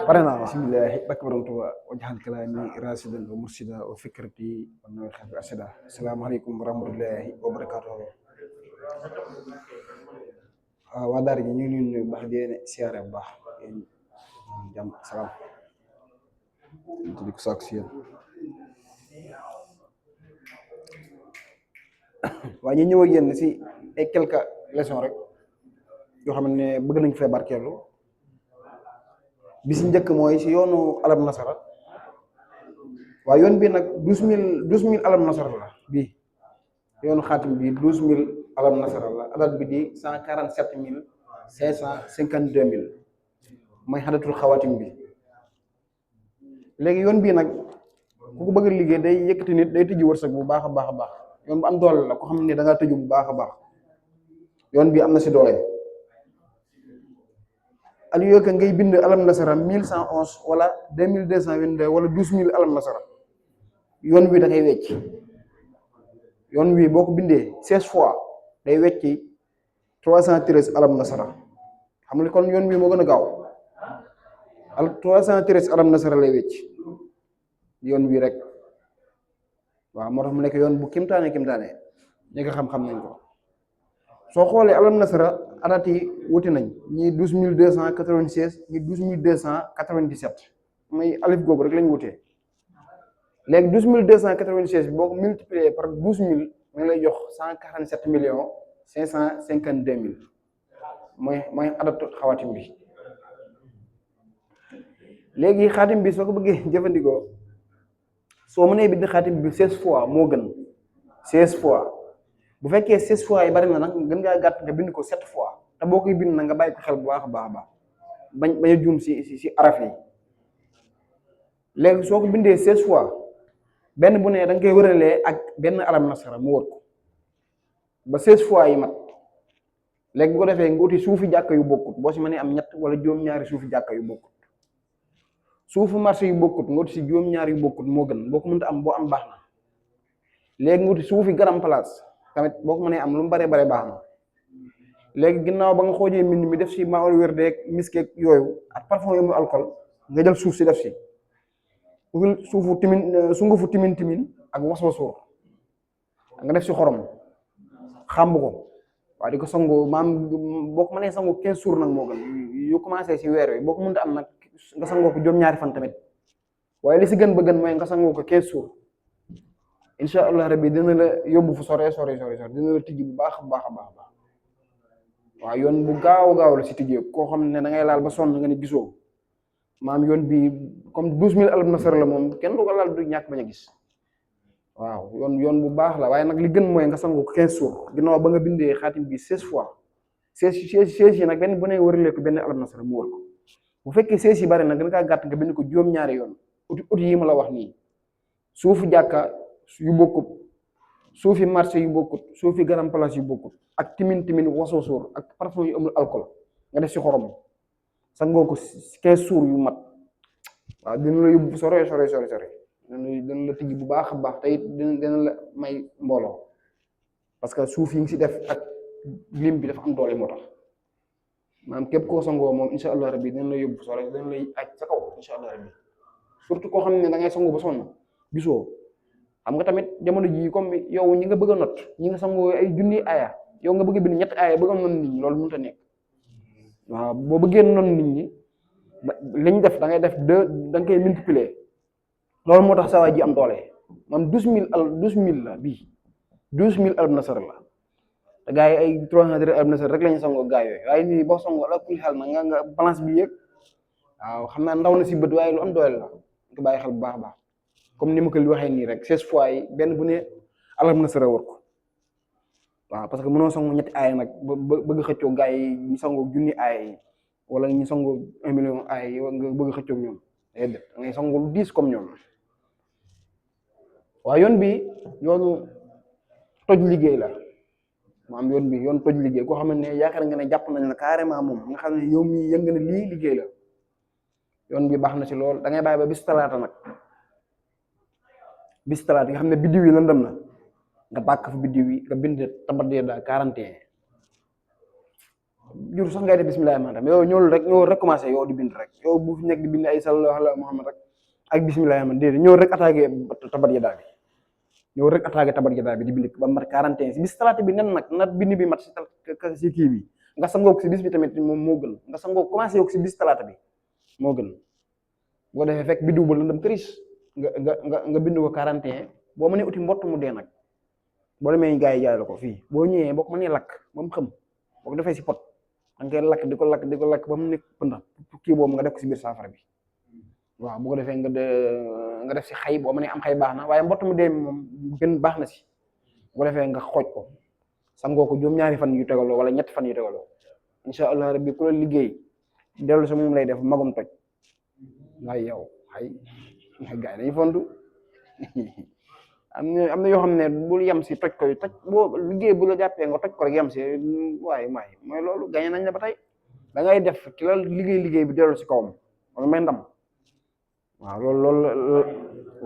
parena bismillahi bakk borom tuba wajhal kalami rasidan wa mursida wa fikrati wa nawir khafi asida assalamualaikum warahmatullahi wabarakatuh. Waa daara ji ñu ngi leen nuyu baax di leen siyaare bu baax yéen jàmm salaam di ko sàkku si yéen. waaye ñu ñëw ak yéen si ay quelques leçons rek yoo xam ne bëgg nañ fee barkeelu. bi si njëkk mooy si yoonu alam nasara waaye yoon bi nag 12000 alam nasara la bii yoonu xaatim bi 12000 alam nasara la adat bi di 147552 mooy xadatul xawaatim bi. léegi yoon bii nag ku ko bëgg a liggéey day yëkkati nit day tëji wërsëg bu baax a baax a baax yoon bu am doole la ko xam ne da ngaa tëju bu baax a baax yoon bi am na si doole. aliou que ngay bind alam nasara 1111 wala 2222 wala 12000 alam nasara yoon wi da koy wecc yoon wi boo ko bindee 16 fois day wecci 313 alam nasara xam nga kon yoon wi moo gën a gaaw 313 alam nasara lay wecc yoon wi rek waaw moo tax mu nekk yoon bu kimtaane ñi nga xam-xam nañ ko. soo xoolee alam nasara adat yi wuti nañ ñii 12296 ñii 12297 mooy alif googu rek lañ wutee. léegi 12296 bi boo ko multiplier par 12000 mu ngi lay jox 147 552 000 mooy adatu xawaatim bi. léegi xaatim bi soo ko bëggee jëfandikoo soo mënee bind xaatim bi 16 fois moo gën 16 fois. bu fekkee 16 fois yi bari na nag gën ngaa gàtt nga bind ko 7 fois te boo koy bind na nga bàyyi ko xel bu baax a baax a baax bañ a juum si araf yi. léegi soo ko bindee 16 fois benn bu ne da nga koy wëralee ak benn alam nasara mu wër ko ba 16 fois yi mat. léegi bu ko defee nga uti suufi jàkka yu bokkut boo si mënee am ñett wala juróom-ñaari suufi jàkka yu bokkut suufu marché yu bokkut nga uti si juróom-ñaari yu bokkut moo gën boo ko mënta am boo am baax na. léegi nga uti suufi garam place tamit boo ko mënee am lu mu bare baax na. léegi ginnaaw ba nga xoojee mbind mi def si maol wér deeg miskeeg yooyu ak parfum yu mu alcool nga jël suuf si def si sungufu timin ak waswasuur nga def si xorom xàmb ko waaye di ko sangu maam boo ko mënee sangu 15 jours nag moo gën yu commencé si weer wi boo ko mënta am nag nga sangoo ko juróom-ñaari fan tamit waaye li si gën ba gën mooy nga sangoo ko 15 jours. incha allah rabbi dina la yóbbu fu sore dina la tijji bu baax a baax waaw yoon bu gaaw la si tijjee koo xam ne da ngay laal ba sonn nga ne gisoo maam yoon bi comme 12000 alam nasara la moom kenn du ko laal du ñàkk bañ a gis. waaw yoon bu baax la waaye nag li gën mooy nga sangu ko 15 jours ginnaaw ba nga bindee xaatim bi 16 fois 16 yi nag benn bu ne wëralee ko benn alam nasara mu wër ko. bu fekkee 16 yi bari nag gën kaa gàtt nga bind ko juróom-ñaari yoon uti yi ma la wax nii suufu jàkka yu bokkut suufi marché yu bokkut suufi garam place yu bokkut ak timin wasoosoor ak parfum yu amul alcool nga def si xorom sangoo ko 15 jours yu mat waaw dina la yóbbu sore dina la tijji bu baax a baax te it dina la may mbooloo parce que suuf yi ngi si def ak lim bi dafa am doole moo tax maanaam képp koo sangoo moom incha allah rabbi dina la yóbbu sore dina lay aj sa kaw incha allah rabbi surtout koo xam ne da ngay sangoo ba sonn gisoo. xam nga tamit jamono jii comme yow ñi nga bëgg a not ñi nga sangoo ay junni aaya yow nga bëgg a bind ñetti aaya bëgg a non nit ñi loolu mënut a nekk. waaw boo bëggee non nit ñi liñ def da ngay def da nga koy multiplier loolu moo tax saa waay ji am doole man 12000 la bii 12000 alam nasara la te gars yi ay 300 alam nasara rek la ñu sangoo gars yooyu waaye nii boo sangoo ala kulli xel na nga balance bi yëg waaw xam naa ndaw na si bët waaye lu am doole la nga bàyyi xel bu baax a baax. comme ni ma ko waxee nii rek 16 fois yi benn bu ne alam nasara war ko waaw parce que mënoo sangu ñetti aaya nag bëgg xëccoo gars yi ñu sangoo junni aaya yi wala ñu sangoo 1 million aaya yi nga bëgg xëccoo ñoom da ngay sangu lu 10 comme ñoom. waaw yoon bi yoonu toj liggéey la maam yoon bi yoon toj liggéey koo xam ne yaakaar nga ne jàpp nañ la carrément moom nga xam ne yow mi yëng na lii liggéey la yoon bi baax na si lool da ngay bàyyi ba bis talaata nag. bis talaata nga xam ne biddiw yi lëndëm na nga bàkk fa biddiw yi nga bind tabat daa 41 jur sax ngay def bismillahi rahmaani rahim yow ñëwul rek commencé yow di bind rek yow bu fi nekk di bind ay sallallahu ala muhammad rek ak bismillahi rahmaani déedéet ñëw rek attaqué tabat yadaa bi ñëw rek attaqué tabat yadaa bi di bind ba mat 41 si bis talaata bi nen nag na bind bi mat si kii bi nga sangoo ko si bis bi tamit moom moo gën nga sangoo commencé yow si bis talaata bi moo gën bu ko defee fekk biddiw ba lëndëm këris nga bind ko 41 boo mënee uti mbott mu dee nag boo demee gars yi jaay la ko fii boo ñëwee boo ko mënee lakk ba mu xam boo ko defee si pot da nga koy lakk di ko lakk ba mu nekk pënda kii boobu nga def ko si biir saafara bi waaw bu ko defee nga def si xay boo mënee am xay baax na waaye mbott mu dee moom gën baax na si bu ko defee nga xooj ko sangoo ko juróom-ñaari fan yu tegaloo wala ñetti fan yu tegaloo incha allah rabbi ku la liggéey dellu sa moom lay def magum toj waaye yow xay gars yi dañuy fontu am na yoo xam ne bul yem si toj ko toj boo liggéey bu la jàppee nga toj ko rek yem si waaye mooy loolu gañe nañ la ba tey da ngay def ki la liggéey bi dellu si kawam wala may ndam waaw loolu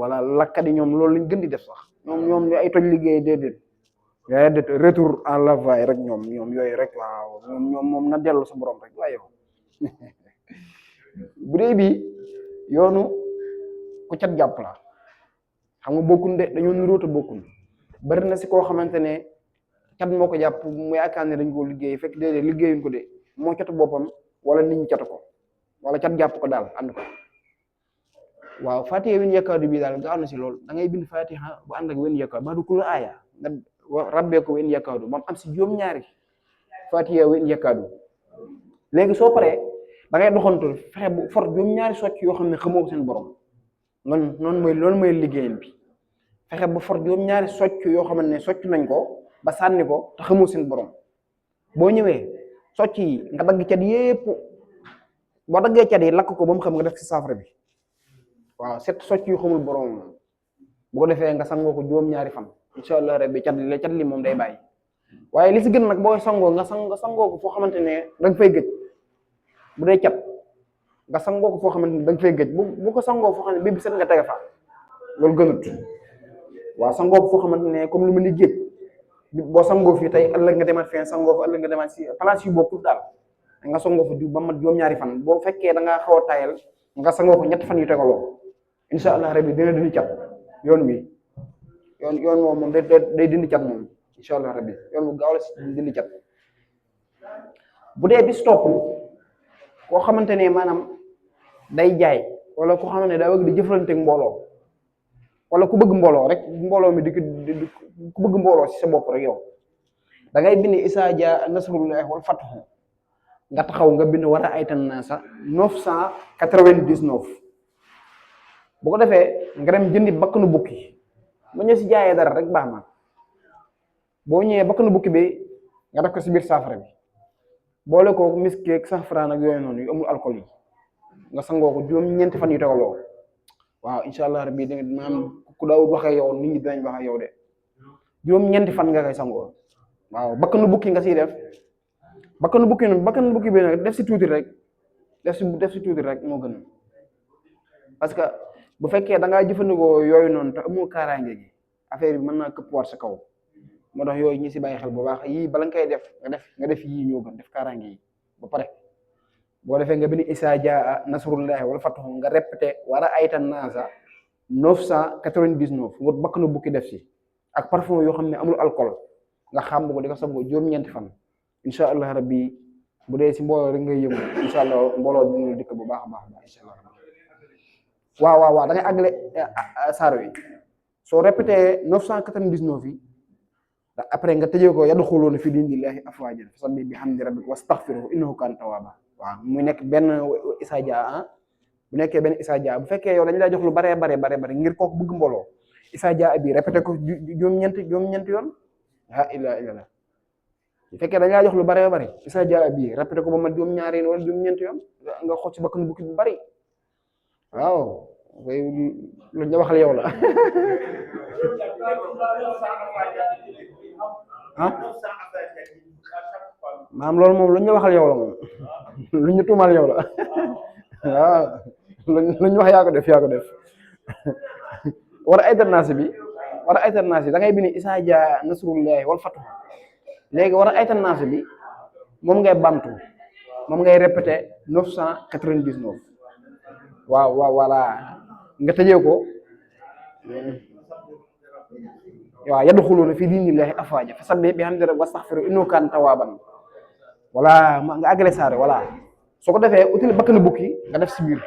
wala lakkat yi ñoom loolu lañ gën di def sax ñoom ay toj liggéey déedéet retour en l'avant rek ñoom yooyu rek waaw ñoom moom na dellu sa borom rek waaye yow bu dee bi yoonu ku cat jàpp la xam nga bokkun de dañoo niróota bokkun bari na si koo xamante ne cat moo ko jàpp mu yaakaar ne dañ koo liggéey fekk déedéet liggéeyuñ ko de moo catu boppam wala nit ñi catu ko wala cat jàpp ko daal ànd ko waaw fatiha wen yakkaadu bi daal gaaw na si lool da ngay bind fatiha bu ànd ak wen yakkaadu ba du kula aaya nga rabbee ko wen yakkaadu ba mu am si juróom-ñaari fatiha wen yakkaadu léegi soo paree da ngay doxantu fexe bu for juróom-ñaari socc yoo xam ne xamoo ko seen borom loolu mooy liggéeyam bi fexe ba for juróom-ñaari socc yoo xam ne socc nañ ko ba sànni ko te xamoo seen borom boo ñëwee socc yi nga dagg cat yépp boo daggee cat yi lakk ko ba mu xam nga def si saafara bi waaw set socc yu xamul borom bu ko defee nga sangoo ko juróom-ñaari fan incha allah rabbi cat li moom day bàyyi waaye li si gën nag boo sangoo nga sangoo ko foo xamante ne da nga fay gëj bu dee cat nga sangoo ko foo xamante ne da nga fay gëj bu ko sangoo foo xam ne bii bi set nga tege fa loolu gënut waaw sangoo ko foo xamante ne comme lu mel ni géej boo sangoo fii tey ëllëg nga demaat fenn sangoo fa ëllëg nga demaat si place yu bokkul daal nga sangoo fa ba mat juróom-ñaari fan boo fekkee da ngaa xaw a tayal nga sangoo ko ñetti fan yu tegaloo incha allah rabbi dina dindi cat yoon moom day dindi cat moom incha allah rabbi yoon bu gaaw la si dindi cat bu dee bis topp koo xamante ne maanaam day jaay wala koo xamante ne daa bëgg di jëflante ak mbooloo wala ku bëgg mbooloo rek mbooloo mi ku bëgg mbooloo si sa bopp rek yow da ngay bind isaa jaa nasrullahi wal fathu nga taxaw nga bind war a aytan naa sa 999 bu ko defee nga dem jëndi bakkanu bukki bu ñu si jaayee dara rek baax na boo ñëwee bakkanu bukki bi nga def ko si biir saafara bi boole ko miski ak saafara ak yooyu noonu yu amul alcool yi nga sangoo ko juróom-ñeenti fan yu tegaloo waaw incha allah rabbi da maanaam ku daawul waxee yow nit ñi dinañ waxee yow de juróom-ñeenti fan nga koy sangoo waaw bakkanu bukki nga siy def bakkanu bukki bi nag def si tuuti rek moo gën parce que bu fekkee da ngaa jëfandikoo yooyu noonu te amoo kaaraange gi affaire bi mën naa këpp war sa kaw moo tax yooyu ñi si bàyyi xel bu baax yii bala nga koy def nga def yii ñoo gën def kaaraange yi ba pare boo defee nga bind isaa jaa nasrullahi wal fathu nga répété war a aytan naasa 999 nga bakkanu bukki def si ak parfum yoo xam ne amul alcool nga xam ko di ko sangoo juróom-ñeenti fan incha allah rabbi bu dee si mbooloo rek ngay yëngu incha allah mbooloo dina dikk bu baax a baax incha allah waaw da ngay àggale saaro yi soo répété 999 yi après nga tëjee ko yadxuluuna fi diinillaahi afwaajan fasabbih bihamdi rabbika wastaghfirhu innahu kaana tawwaaba waaw muy nekk benn isaa jaa bu nekkee benn isaa jaa bu fekkee yow dañu lay jox lu bare ngir kooku bëgg mbooloo isaa jaa bi répété ko juróom-ñeenti yoon la ilaha illallah bu fekkee dañu lay jox lu bare isaa jaa bi répété ko ba mat juróom-ñaari wala juróom-ñeenti yoon nga xool ci bakkanu bukki bu bari waaw lu ñu waxal yow la maam loolu moom lu ñu waxal yow la moom lu ñu tuumal yow la waaw lu ñu wax yaa ko def war a alternance bi da ngay bind isaa jaa nasrullahi wal fathu léegi war a alternance bi moom ngay bamtu moom ngay répété 999 waaw waaw voilà nga tëjee ko waaw yadxuluuna fii diinillaahi afwaaja fasabbih bihamdi rabbika wastaghfirhu innahu kaana tawwaaban voilà nga àggale saare voilà soo ko defee utile bakkanu bukki nga def si biir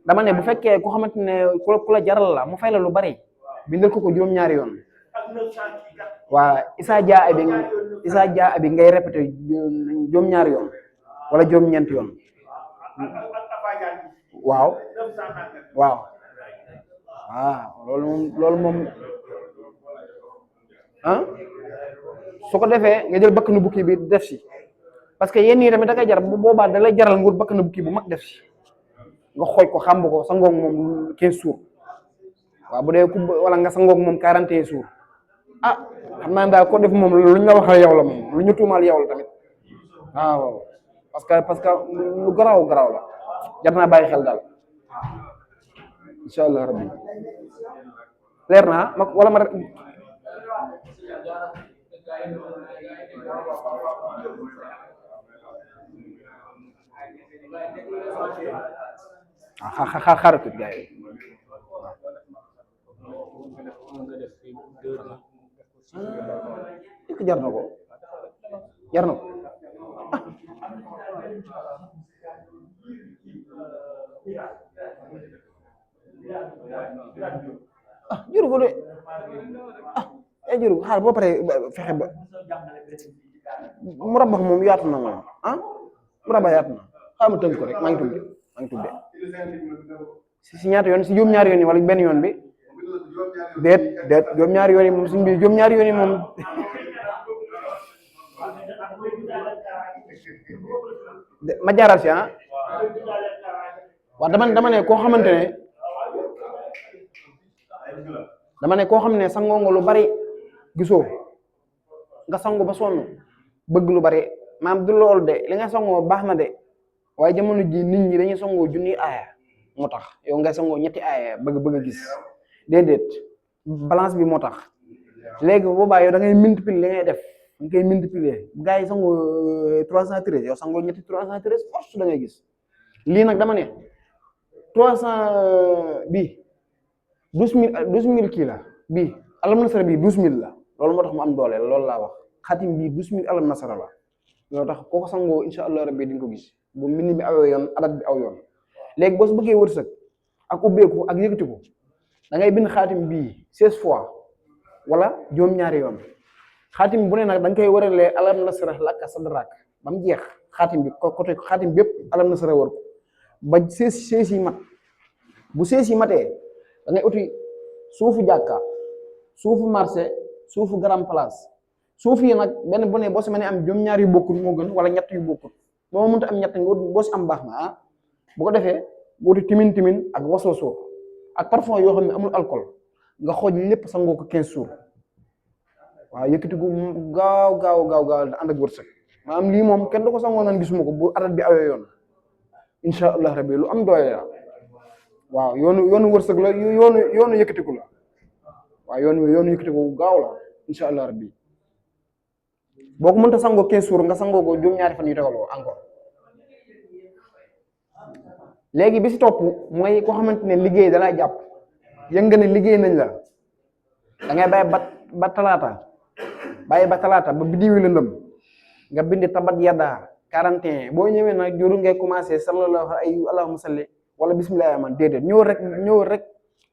dama ne bu fekkee ku xamante ne ku la jaral la mu fay la lu bari bindal ko juróom-ñaari yoon waa isaa jaa abi ngay répété juróom-ñaari yoon wala juróom-ñeenti yoon waaw waaw loolu moom ah su ko defee nga jël bakkanu bukki bi def si parce que yenn yi tamit da ngay jar bu boobaa da lay jaral nguur bakkanu bukki bu mag def si nga xooj ko xàmb ko sa ngoog moom 15 jours waaw bu dee wala nga sa ngoog moom 41 jours xam naa daal ko def moom lu ñu la waxal yow la moom lu ñu tuumaal yow la tamit waaw parce que lu garaaw la jar naa bàyyi xel daal incha allah rabbi leer naa wala ma xaaral tuuti gars yi est-ce que jar na ko jëru ko de jëru ko xaar boo paree fexe ba murabba moom yaatu na moom murabba yaatu na xaaral ma tënk ko rek maa ngi tuddee si ñaata yoon si juróom-ñaari yoon yi wala benn yoon bi déet juróom-ñaari yoon yi moom suñ bi juróom-ñaari yoon yi moom ma jaaral si waaw dama ne koo xamante ne koo xam ne sangoo nga lu bari gisoo nga sangu ba sonn bëgg lu bari maam du loolu de li nga sangoo baax na de waaye jamono ji nit ñi dañuy sangoo junni aaya moo tax yow ngay sangoo ñetti aaya bëgg a gis déedéet balance bi moo tax léegi boobaa yow da ngay multiplier li ngay def nga koy multiplier gars yi sangoo 313 yow sangoo ñetti 313 force da ngay gis lii nag dama ne 300 bi 12000 kii la bii alam nasara bii 12000 la loolu moo tax mu am doole loolu laa wax xatim bii 12000 alam nasara la loolu tax koo ko sangoo incha allah rabbi di nga ko gis bu mbind mi awee yoon adat bi aw yoon léegi boo su bëggee wërsëg ak ubbeeku ak yëkkatiku da ngay bind xaatim bii 16 fois wala juróom-ñaari yoon xaatim bu ne nag da nga koy waralee alam nasara laka sadrak ba mu jeex xaatim bi côté xaatim bépp alam nasara war ko ba 16 yi mat bu 16 yi matee da ngay uti suufu jàkka suufu marché suufu grand place suuf yi nag benn bu ne boo si mënee am juróom-ñaar yu bokkut moo gën wala ñett yu bokkut boo mënta am ñett nga boo si am baax na bu ko defee nga uti timin ak wasooso ak parfum yoo xam ne amul alcool nga xooj lépp sangoo ko 15 jours waaw yëkkati gu gaaw da ànd ak wërsëg maanaam lii moom kenn du ko sangoo naan gisuma ko bu adat bi awee yoon incha allah rabbi lu am doole la waaw yoonu wërsëg la yoonu yëkkatiku la waaw yoonu yëkkatiku gaaw la incha allah rabbi boo ko mënta sangoo 15 jours nga sangoo ko juróom-ñaari fan yu tegaloo encore léegi bi si topp mooy koo xamante ne liggéey dalay jàpp yënga ne liggéey nañ la da ngay bàyyi ba talaata ba biddiwi lëndëm nga bindi tabat yadda 41 boo ñëwee nag juru ngay commencé sallallahu alayhi allahumma salli wala bismillahi rahman déedéet ñëw rek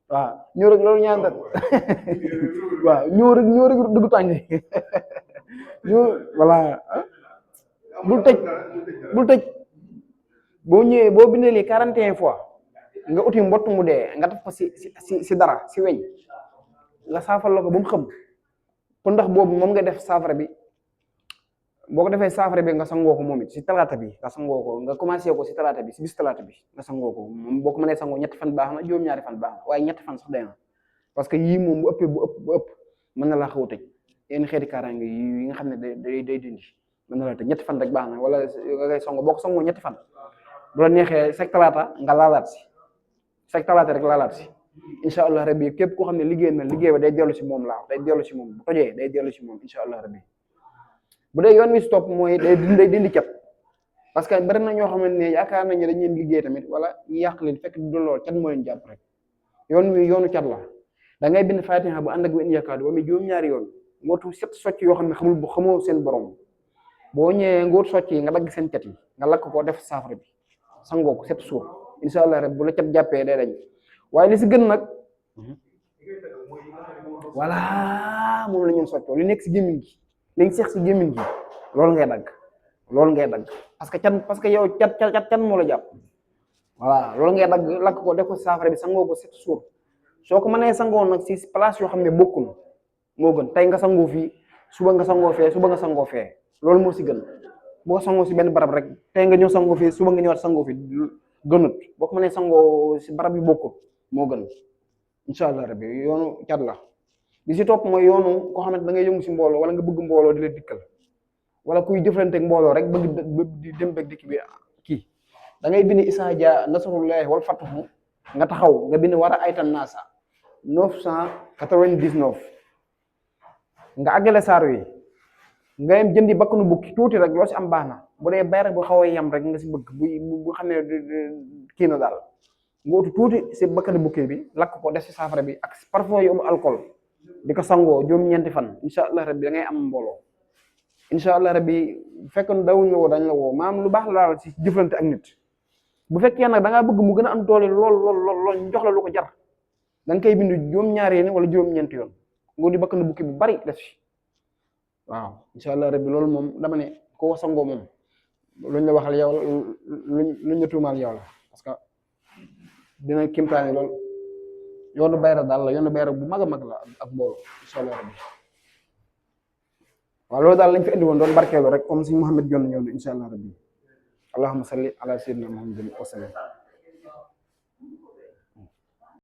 waaw ñëw rek loolu ñaan rek waaw ñëw rek dugg tànk ñu voilà bul tëj boo ñëwee boo bindee lii 41 fois nga uti mbott mu dee nga def ko si dara si weñ nga saafara la ko ba mu xam pour ndax boobu moom nga def saafara bi boo ko defee saafara bi nga sangoo ko moom it si talaata bi nga sangoo ko nga commencé ko si talaata bi si bis talaata bi nga sangoo ko moom boo ko mënee sangoo ñetti fan baax na juróom-ñaari fan baax na waaye ñetti fan sax day na parce que yii moom bu ëpp mën na laa xaw a tëj yenn xeeti kaaraange yi nga xam ne day dindi mën na laa tëj ñetti fan rek baax na wala nga koy sangoo boo ko sangoo ñetti fan bu la neexee sek talaata nga laalaat si sek talaata rek laalaat si incha allah rabbi képp koo xam ne liggéey na liggéey ba day dellu si moom laa day dellu si moom bu tojee day dellu si moom incha allah rabbi bu dee yoon wi si topp mooy day dindi cat parce que bari na ñoo xamante ne yaakaar nañu dañ leen liggéey tamit wala ñu yàq leen fekk du lool cat moo leen jàpp rek yoon wi yoonu cat la da ngay bind Fatiha bu ànd ak wenn yakaadu ba muy juróom-ñaari yoon ngootu set socc yoo xam ne xamoo seen borom boo ñëwee ngóot socc yi nga dagg seen cat yi nga lakk ko def saafara bi sangoo ko set suur incha allah rek bu la cat jàppee day dañ waaye li si gën nag voilà moom la ñun soccoo li nekk si gémmiñ gi li seex si gémmiñ gi loolu ngay dagg parce que yow cat moo la jàpp voilà loolu ngay dagg lakk ko def ko saafara bi sangoo ko set suur soo ko mënee sangoo nag si place yoo xam ne bokkul moo gën tey nga sangoo fii suba nga sangoo fee loolu moo si gën boo sangoo si benn barab rek tey nga ñëw sangoo fii suba nga ñëwaat sangoo fii gënut boo ko mënee sangoo si barab yi bokkul moo gën incha allah rabbi yoonu cat la bi si topp mooy yoonu koo xamante da ngay yëngu si mbooloo wala nga bëgg mbooloo di la dikkal wala kuy jëflanteeg mbooloo rek bëgg di dem beeg dikk bi kii da ngay bind Isaa Jaa nasrullahi wal fathu nga taxaw nga bind war a aytan naasa 999 nga àggale saar wi nga yem jëndi bakkanu bukki tuuti rek loo si am baax na bu dee bay rek bu xaw a yem rek nga si bëgg bu xam ne kii na daal nga utu tuuti si bakkanu bukki bi lakk ko def si saafara bi ak parfum yu am alcool di ko sangoo juróom-ñeenti fan incha allah rabbi da ngay am mbooloo incha allah rabbi bu fekkoon dawuñ la woo dañ la woo maam lu baax la daal si jëflante ak nit bu fekkee nag da ngaa bëgg mu gën a am doole lool ñu jox la lu ko jar da nga koy bind juróom-ñaari yoon wala juróom-ñeenti yoon nga di bakkanu bukki bu bari def si waaw incha allah rabbi loolu moom dama ne ko wax sangoo moom luñ la waxal yow luñ la tuumaal yow la parce que dina kimtaane lool yoonu bayra daal la yoonu bayra bu mag a mag la ak mbooloo incha allah rabbi waaw loolu daal lañ fi indi woon doon barkeelu rek comme si Mouhamed Dione ñëw na incha allah rabbi allahumma salli ala sayyidina Muhammadin wa sallam